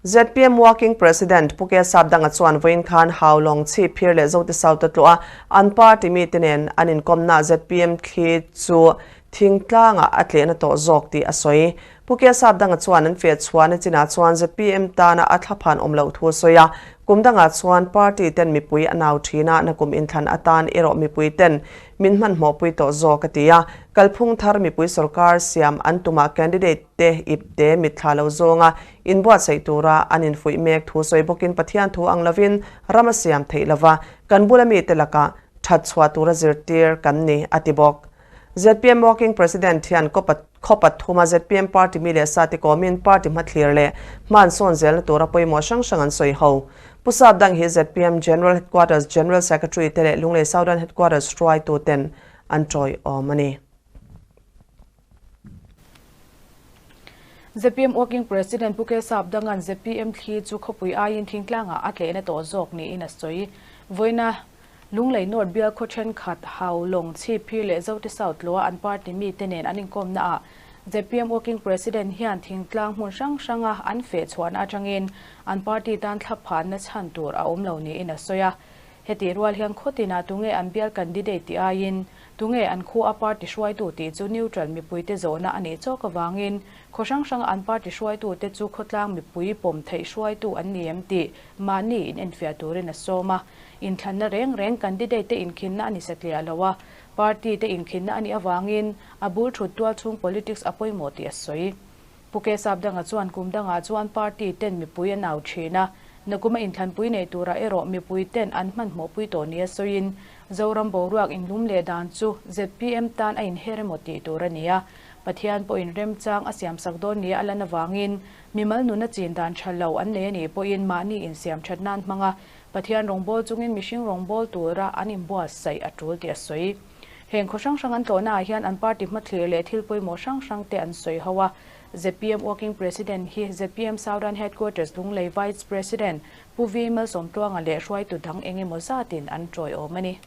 ZPM Working President Pu K Sapdanga chuan vawiin khan Haulawng chhipphir leh Zote South a tluah a, an party mite nen an inkawmna ZPM thli chu thingtlangah a tlehna tawh zawk tih a sawi. Pu K Sapdanga chuan an feh chhuahna chinah chuan ZPM tana a thlaphan awm loh thu a sawi a, kum dangah chuan party ten mipui a nau thin a, nakum inthlan atan erawh mipui ten min hmanhmawhpui tawh zawk a ti a. Kalphung thar mipui sorkar siam an tumah candidate te ipte mitthla lo zawnga inbuatsaih tura an infuih mek thu sawi bawkin Pathian thu ang lovin ram a siam theih lova, kan bula mite lakah that chhuah tura zirtir kan ni, a ti bawk. Zpm Working President hian khaw pathuma zpm party mi leh sate kawmin party hmathlir leh hman sawn zelna tura pawimawh hrang hrang an sawi ho. Pu Sapdang hi zpm General Headquarters General Secretary te leh Lunglei Southern Headquarters hruaituten an tawiawm a ni. Zpm Working President Pu K Sapdanga'n zpm thli chu khawpui aiin thingtlangah a tlehna tawh zawk niin a sawi. Vawiina Lunglei North bial khaw thenkhat Haulawng, Chhipphir leh Zote South lua an party mite nen an inkawmnaah zpm Working President hian thingtlang hmun hrang hranga an feh chhuahna atangin an party tan thlaphanna chhan tur a awm lo niin a sawi a. Hetih rual hian khaw tinah tunge an bial candidate tih aiin tunge an khu a party hruaitu tih chu neutral mipuite zawhna a nih chawk avangin khaw hrang hranga an party hruaitute chu khawtlang mipui pawm theih hruaitu an ni em tih mahni inenfiah turin a sawm a. Inthlanna reng reng candidate te inkhinna a ni satliah lo a, party te inkhinna a nih avangin a bul thut tual chhung politics a pawimawh tih a sawi. Pu K Sapdanga chuan kum dangah chuan party ten mipui an au thin a, nakuma inthlanpui nei turah erawh mipui ten an hmanhmawhpui tawh nia sawiin Zoram boruak inlum leh dan chu zpm tan a inher emaw tih tur a ni a, Pathian pawhin remchang a siamsak dawn nia a lan avangin mimal nuna chin dan tha lo an nei a nih pawhin mahni insiam that nan hmanga Pathian rawngbâwl chungin mihring rawngbâwl tura an inbuatsaih a tul tih a sawi. Heng khaw hrang hrang an tlawhnaah hian an party hmathlir leh thil pawimawh hrang hrang te an sawi ho a. Zpm Working President hi zpm Southern Headquarters Lunglei Vice President Pu V Malsawmtluanga leh hruaitu dang eng emaw zatin an tawiawm a ni.